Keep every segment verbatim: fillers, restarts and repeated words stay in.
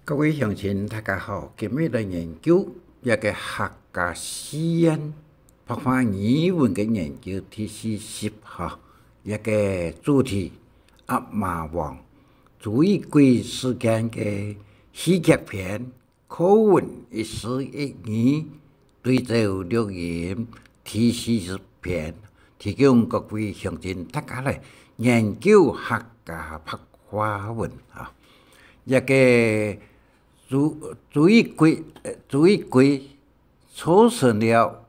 各位鄉親，大家好，今日來研究這个客家四縣白話語文个研究第四集吼，這个主題鴨嫲王朱一貴事件个戲劇篇，課文一字一語對照錄音第四十篇，提供各位鄉親大家來研究客家白話文啊。這个 朱，朱一貴，呃，朱一貴促成了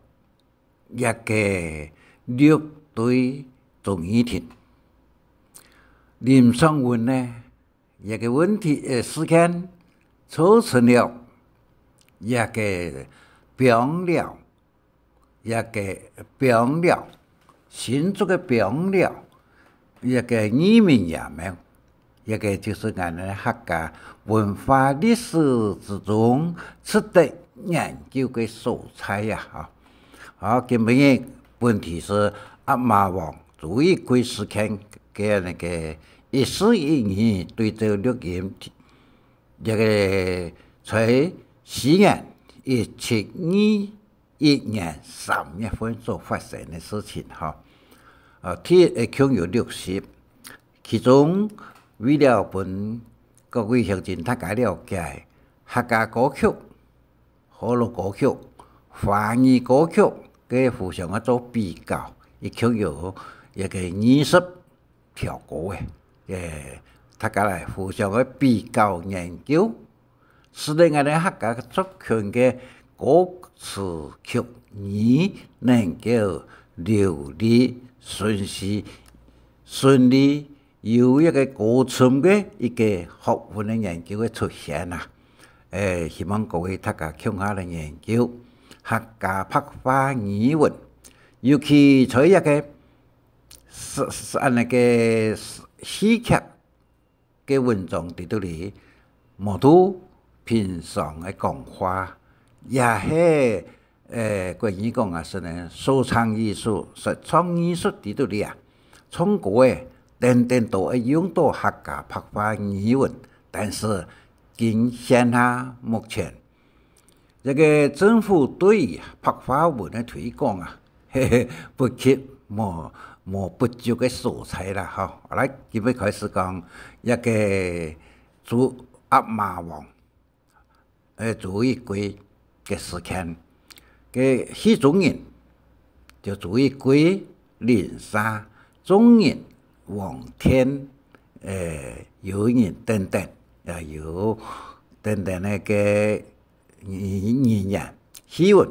這个六堆忠義亭。林爽文呢，這个問題，呃，事件促成了這个枋寮 這个枋寮，新竹个枋寮，這个義民爺廟，這个就係𠊎等客家文化歷史之中值得研究个所在啊！吼。好，今晡日本題係鴨嫲王朱一貴事件个那个一字一語對照錄音，這个在西元一七二 一年三月份所發生个事情吼。呃，第一，呃，共有六集，其中為了分各位鄉親大家了解客家歌曲、河洛歌曲、華語歌曲个互相个做比較，一共有一个二十 條歌仔，欸，大家來互相个比較研究，使得𠊎等客家族群个歌詞曲語能夠流利、順序、順利，有一个高深个一个學問个研究个出現啊。欸，希望各位大家共下來研究客家白話語文，尤其在這个 是，是，啊，那个戲劇个文章裡肚裡，無就平常个講話，也係，呃，國語講啊，係呢，說唱藝術、說唱藝術裡肚裡啊，唱歌个，等等都會用到客家白話語文，但是今現下目前 這个政府對白話文个推廣啊，嘿嘿，不及，無，無不足个所在啦，吼。來，今晡日開始講這个朱，鴨嫲王，呃，朱一貴个事件。个戲中人 就朱一貴、林舍、眾人、王天，呃，有人等等，也有等等个語，語言、戲文。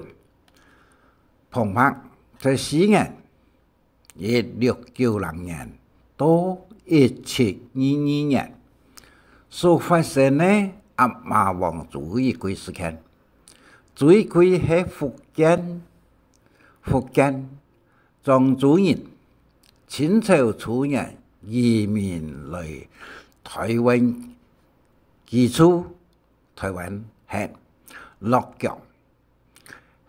旁白在西元一六九零年到一七二二年所發生个鴨嫲王朱一貴事件。朱一貴係福建 福建漳州人，清朝初年移民來臺灣居住，臺灣係落腳，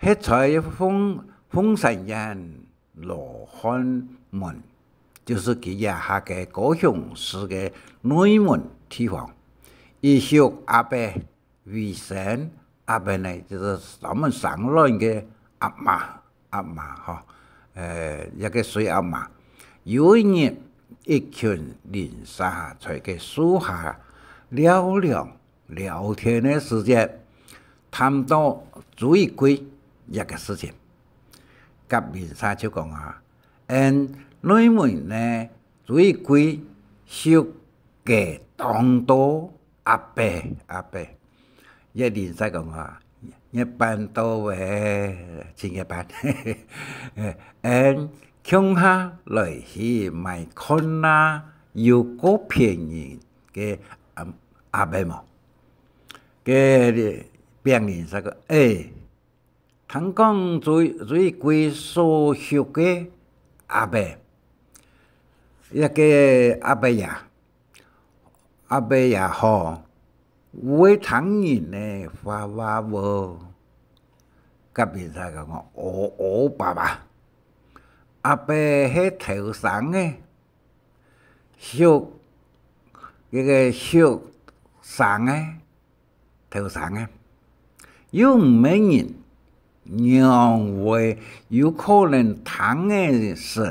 歇在鳳，鳳山縣羅漢門，就係佢這下个高雄市个內門地方。佢畜鴨仔 為生，鴨仔呢，就係專門生卵个鴨嫲，鴨嫲吼，呃，一个水鴨嫲。有一日，一群鄰舍在該樹下尞涼聊天个時節，談到朱一貴一个事情。甲鄰舍就講啊：「𫣆內門呢，朱一貴畜个當多 鴨仔，鴨仔。」這鄰舍講啊：「你辦到欸，真个辦。」「𫣆共下來去買看啊，有較便宜个，嗯，鴨仔無？」該丙鄰舍講：「欸， 聽講朱，朱一貴所畜个鴨仔，這个鴨仔啊，鴨仔啊吼，會聽人个話話無？」甲鄰舍講：「哦，哦，爸爸，鴨仔係偷生个，畜，這个畜生个，後生个，又毋係人，仰會有可能聽得識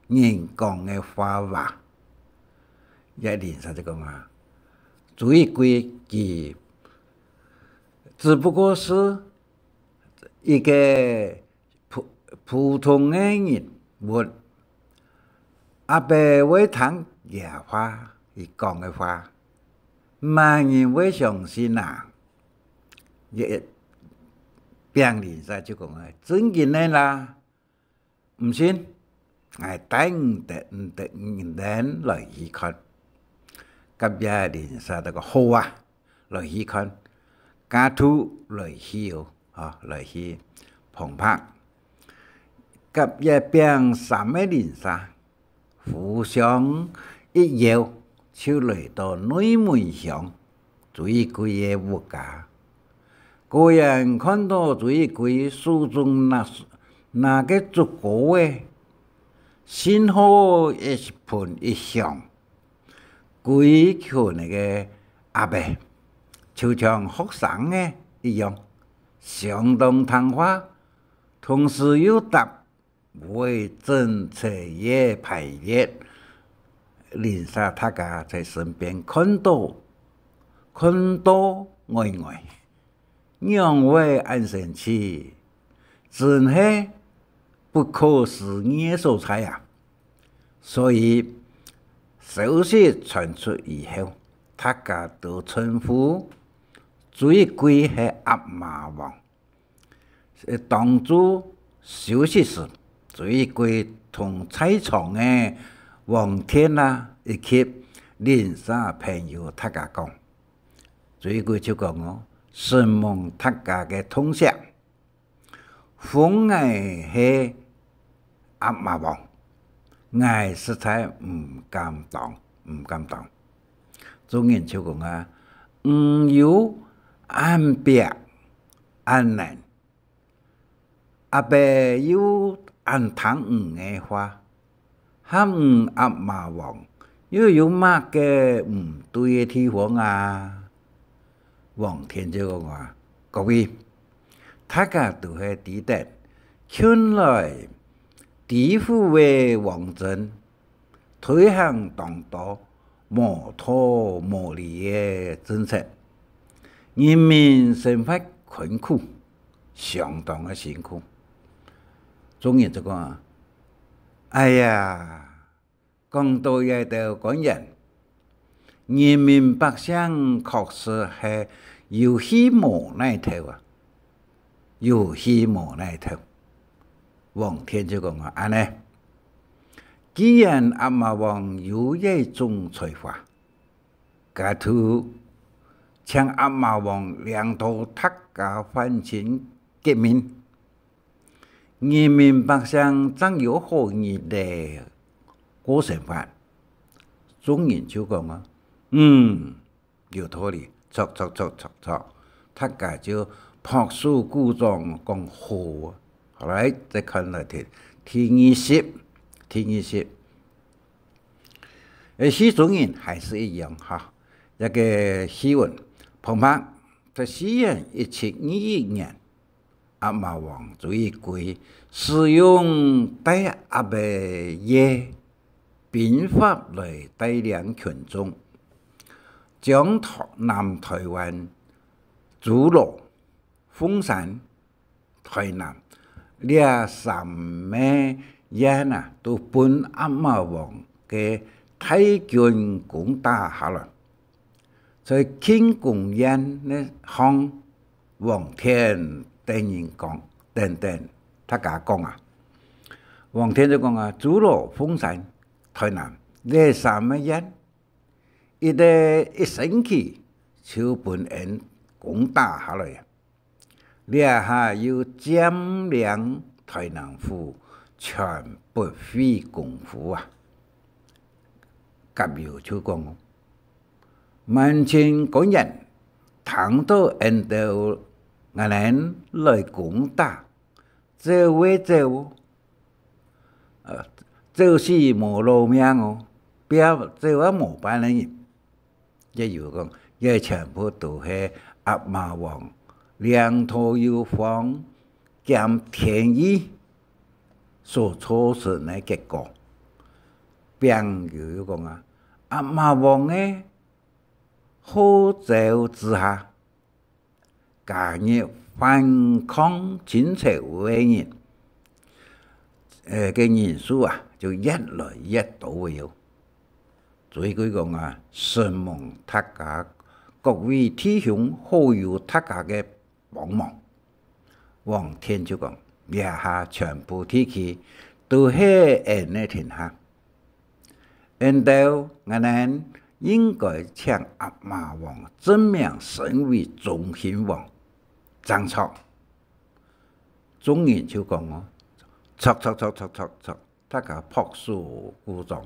人講个話哇？」這鄰舍就講啊：「朱一貴佢只不過係一個普，普通个人物，阿伯會聽厥話，佢講个話，麼人會相信啊？」這，這鄰舍就講啊：「正經个啦，毋信，𠊎帶你兜，你兜，你兜來去看。」該鄰舍就講：「好啊，來去看。」該就來去哦，吼，來去旁白。該邊三個鄰舍 互相一邀，就來到內門鄉朱一貴个屋下。果然看到朱一貴手中拿，拿个竹篙仔，信號一歕一響，歸群个阿伯就像學生仔一樣，相當聽話，同時又答 會整齊个排列，鄰舍大家在身邊看到，看到呆呆，仰會恁神奇？真係不可思議个所在啊！所以，消息傳出以後，大家都稱呼朱一貴係鴨嫲王。 呃，當晝休息時，朱一貴同在場个王天啊，以及鄰舍朋友大家講，朱一貴就講哦：「承蒙大家个痛惜，封𠊎係鴨嫲王，𠊎實在毋敢當，毋敢當。」眾人就講啊：「你有恁壁恁能，阿伯又恁聽你个話，喊你鴨嫲王，又有麼个毋對个地方啊？」王天就講啊：「各位，大家都係知得，近來知府个王珍 推行當多無道無理个政策，人民生活困苦，相當个辛苦。」眾人就講啊：「哎呀，講到這兜官員，人民百姓確實係有氣無奈頭啊！」 有氣無奈頭。王天就講啊：「恁呢，既然鴨嫲王有這種才華，該就請鴨嫲王領導大家反清革命，人民百姓正有好日仔過生活。」眾人就講啊：「嗯， 有道理，著，著，著，著，著。」大家就拍手鼓掌，講好啊。好，來，再看來第，第二十，第二十。誒，戲中人還係一樣哈，一個戲文，旁白，在西元一七二一年， 鴨嫲王朱一貴使用大鴨仔个兵法來帶領群眾，將台，南台灣諸羅、鳳山、台南這三個縣啊，都分鴨嫲王个大軍攻打下來。 在慶功宴个項，王天等人講，等等，大家講啊，王天就講啊：「諸羅、鳳山、台南這三個縣，一個一星期就分𠊎攻打下來啊！這下又佔領台南府，全不費功夫啊！」甲友就講：「滿清官員聽到𠊎兜恁樣來攻打，走會走，呃，走死無老命哦，別走也無半個人。」 也有講，這全部都係鴨嫲王領導有方兼天意所造成个結果。朋友又講啊，鴨嫲王个號召之下，加入反抗清朝个人，呃，个人數啊，就越來越多了。所以佢講啊，承蒙大家各位弟兄好友大家个幫忙。王天就講，這下全部地區都係𫣆个天下。恁兜𫣆人應該請鴨嫲王正名升為中興王，正著。眾人就講哦，著著著著著著，大家拍手鼓掌。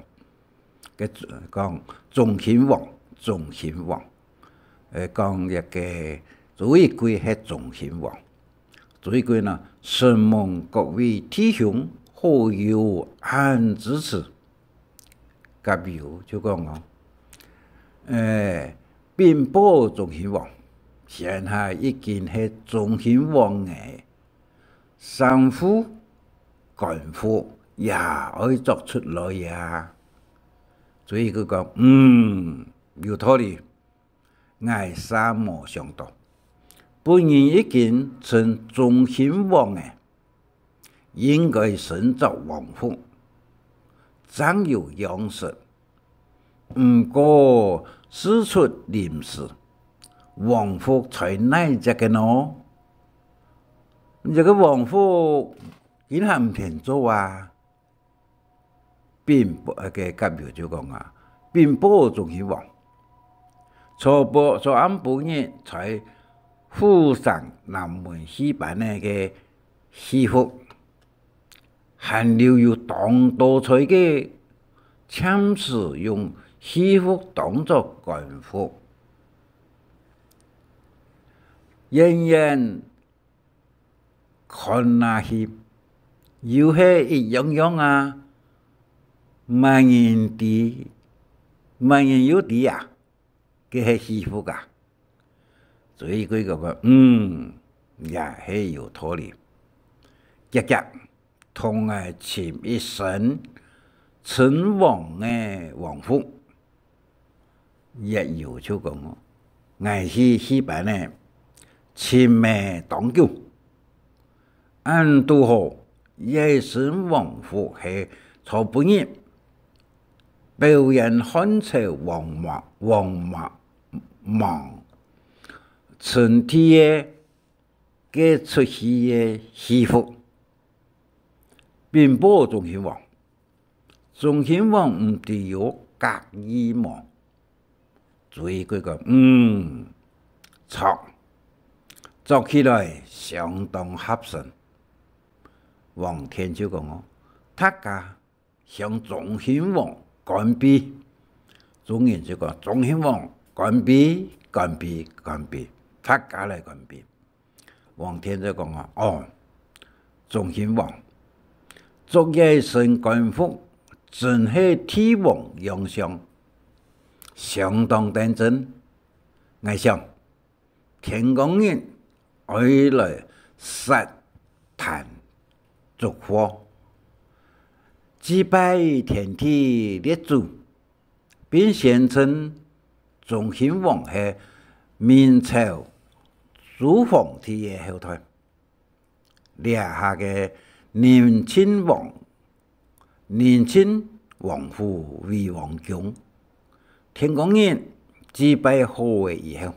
个講中興王，中興王，呃，講一個朱一貴係中興王。朱一貴呢，承蒙各位弟兄好友恁支持。甲友就講哦，誒，稟報中興王，現下已經係中興王个衫褲、官服也愛著出來啊。所以佢講，嗯，有道理。 𠊎嗄無想到，本人已經稱中興王了，應該身著王服，正有樣式。毋過事出臨時，王服在哪隻个呢？這個王服今還毋曾做啊！ 稟報，該個甲友就講啊，稟報中興王，昨晡，昨暗晡日在府城南門戲班个戲服，還留有當多在該，暫時用戲服當作官服。遠遠 看下去，又係一樣樣啊！麼人知，麼人又知啊？該係戲服啊！所以佢講个，嗯，也係有道理。遽遽，同𠊎尋一身稱王个王服。 月友就講哦，𠊎去戲班呢，尋了當久，恁堵好，這身王服係昨晡日表演漢朝王莽，王莽，莽，稱帝个，該齣戲个戲服。稟報中興王， 中興王毋知有合意無？朱一貴講：「嗯，著，著起來相當合身。」王天就講哦：「大家向中興王乾杯！」眾人就講：「中興王乾杯，乾杯，乾杯！」大家來乾杯。 王天就講啊：「哦，中興王，著這身官服，真係帝王樣相，相當端正。𠊎想，天光日愛來設壇祝賀，祭拜天地列祖， 並宣稱中興王係明朝朱皇帝个後代。這下个寧靖王，寧靖王府為王宮，天光日祭拜好了以後，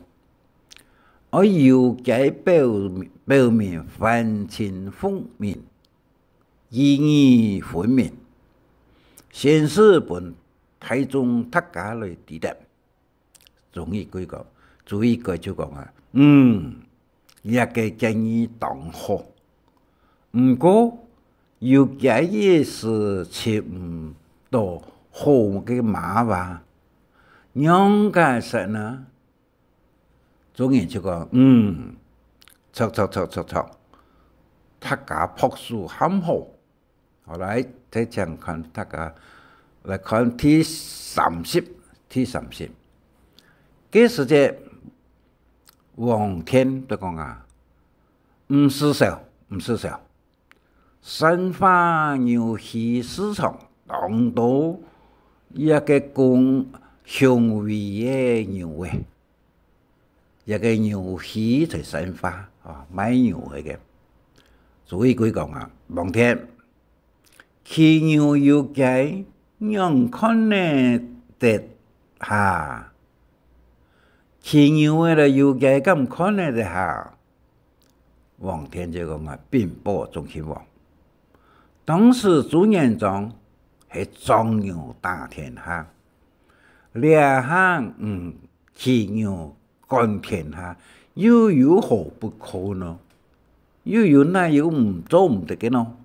愛由該表，表明反清復明，意義分明，宣示分 大眾大家來知得。」朱一貴講，朱一貴就講啊：「嗯，這個建議當好。毋過，有幾時尋毋到好个馬哇？仰結煞呢？」 眾人就講：「嗯，著，著，著，著，著！」大家拍手喊好。好，來，再請看，大家來看第三十，第三十。該時節，黃田就講啊：「毋使愁，毋使愁，山化牛墟市場當多這个公雄偉个牛仔，這个牛墟在山化，哦，賣牛仔个。」朱一貴講啊：「黃田， 騎牛遊街，仰看得下？騎牛仔來遊街，敢看得下？」黃田就講啊：「稟報中興王，當時朱元璋係掌牛打天下，這下，嗯，騎牛 管天下，又有何不可呢？又有哪有毋做毋得个呢？」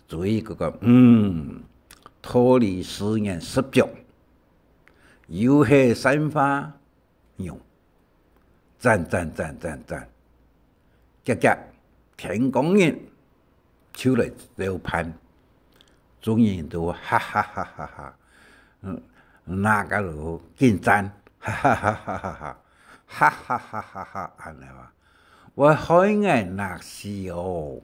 朱一貴講：「嗯，道理自然十足，又係山化牛。」讚讚讚讚讚！遽遽天光日就來照辦。眾人都哈哈哈哈哈，嗯，那个都緊讚，哈哈哈哈哈哈，哈哈哈哈哈，恁呢啊，會害𠊎納死哦！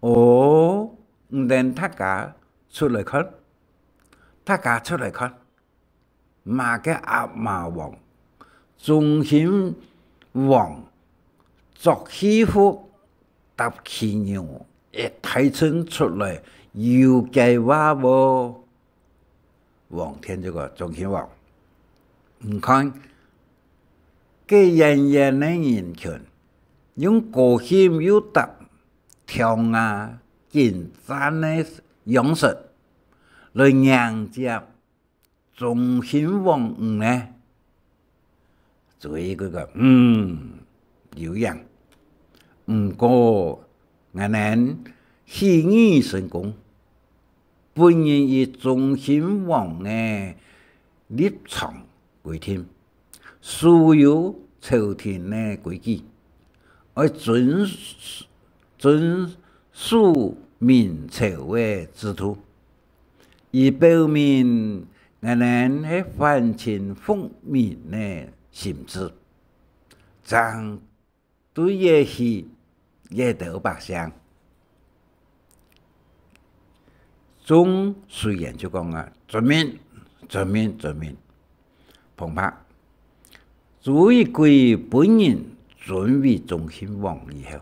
哦，你等大家出來看，大家出來看， 麼个鴨嫲王、中興王著戲服搭騎牛，一大陣出來遊街話無？黃田就講：「中興王，你看，該遠遠个人群，用高興又搭跳啊緊讚个樣式來迎接 中興王你呢？」朱一貴講：「嗯，有影。毋過，𠊎等起義成功，本人以中興王个立場規定，所有朝廷个規矩，愛遵，遵守明朝个制度。 以表明𠊎等係反清復明个心志，正對得起這兜百姓。」眾隨然就講啊：「遵命，遵命，遵命！」澎湃，朱一貴本人尊為中興王以後，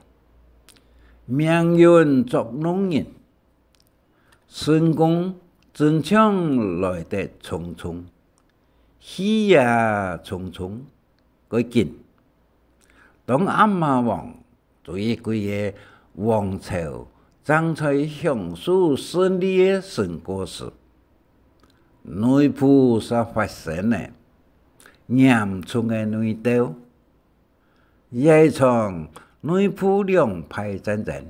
命運作弄人， 成功真像來得匆匆，去也匆匆，過緊。當鴨嫲王朱一貴个王朝正在享受勝利个成果時，內部嗄發生了嚴重个內鬥。 這場內部兩派戰爭，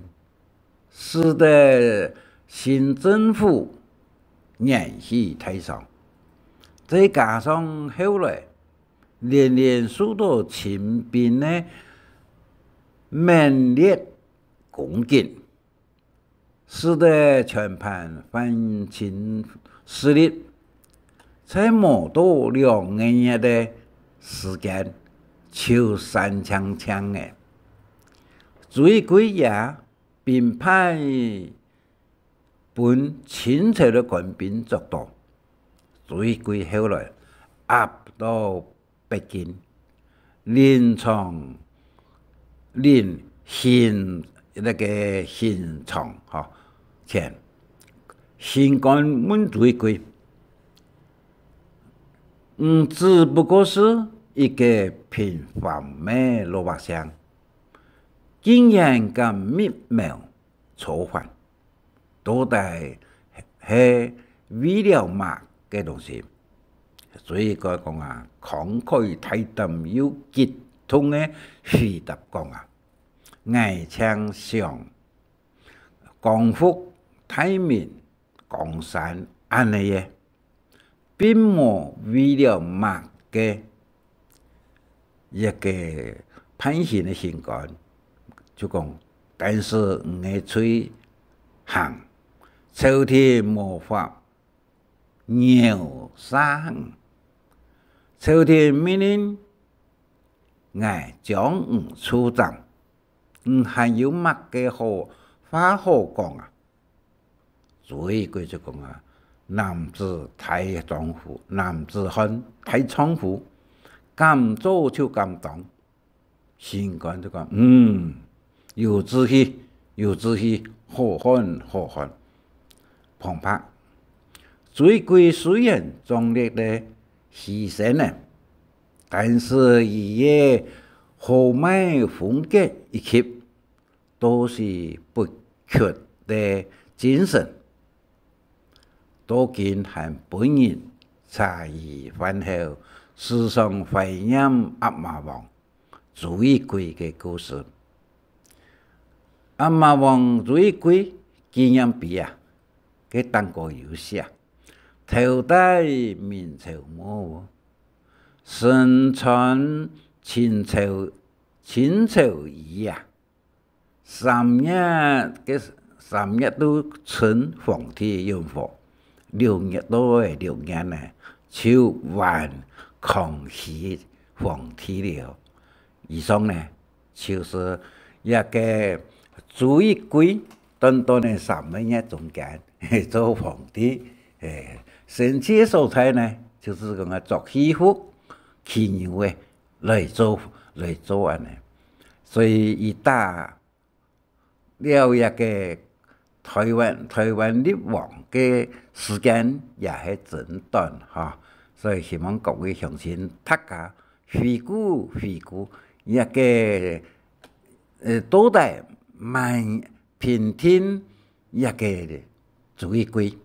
使得新政府元氣大傷，再加上後來連連受到清兵个猛烈攻擊， 使得全盤反清勢力在無到兩個月个時間就散淨淨了。朱一貴也兵敗分清朝个官兵捉到，朱一貴後來押到 北京，臨床，臨刑，該个刑場，吼，前，刑官問朱一貴：「你只不過係一個平凡个老百姓，竟然敢密謀 造反，到底係為了麼个東西？」朱一貴講啊，慷慨大膽又激動个回答講啊：「𠊎淨想光復大明江山恁仔仔， 並無為了麼个。」一個判刑个刑官就講：「但是你个罪行，朝廷無法饒赦你。朝廷命令 𠊎將你處斬，你還有麼个好話好講啊？朱一貴就講啊：「男子大丈夫，男子漢大丈夫，敢做就敢當。」 心肝就講：「嗯，有志氣，有志氣，好漢，好漢。」旁白：朱一貴雖然壯烈个犧牲呢，但是佢个豪邁風格以及鬥志不屈个精神，到今還分人茶餘飯後時常懷念鴨嫲王 朱一貴个故事。鴨嫲王朱一貴紀念碑啊，个頂高有寫：「頭戴明朝帽，身穿清朝，清朝衣啊，三月个，三月都稱皇帝用火，六月到个六月呢，就還康熙皇帝了。」以上呢，就是這个朱一貴短短个三個月中間，做皇帝，欸，生趣个所在呢，就是講啊，著戲服、騎牛仔來做，來做恁呢。所以佢打 了這个臺灣，臺灣立王个時間也係真短哈。所以希望各位鄉親大家回顧，回顧這个，呃，到底滿平定這个朱一貴，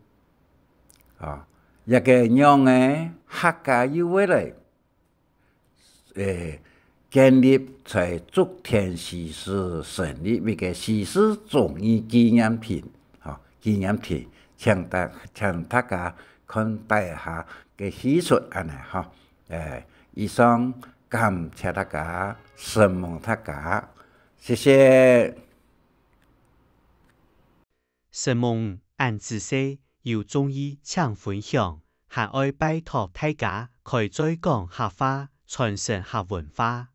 啊，這个仰仔客家又會來 欸，建立在竹田西勢成立一个西勢忠義紀念亭，吼，紀念亭，請大，請大家看底下个敘述恁呢，吼。欸，以上，感謝大家，承蒙大家，謝謝。承蒙恁仔細，有中意請分享，還愛拜託大家開嘴講客話，傳承客文化。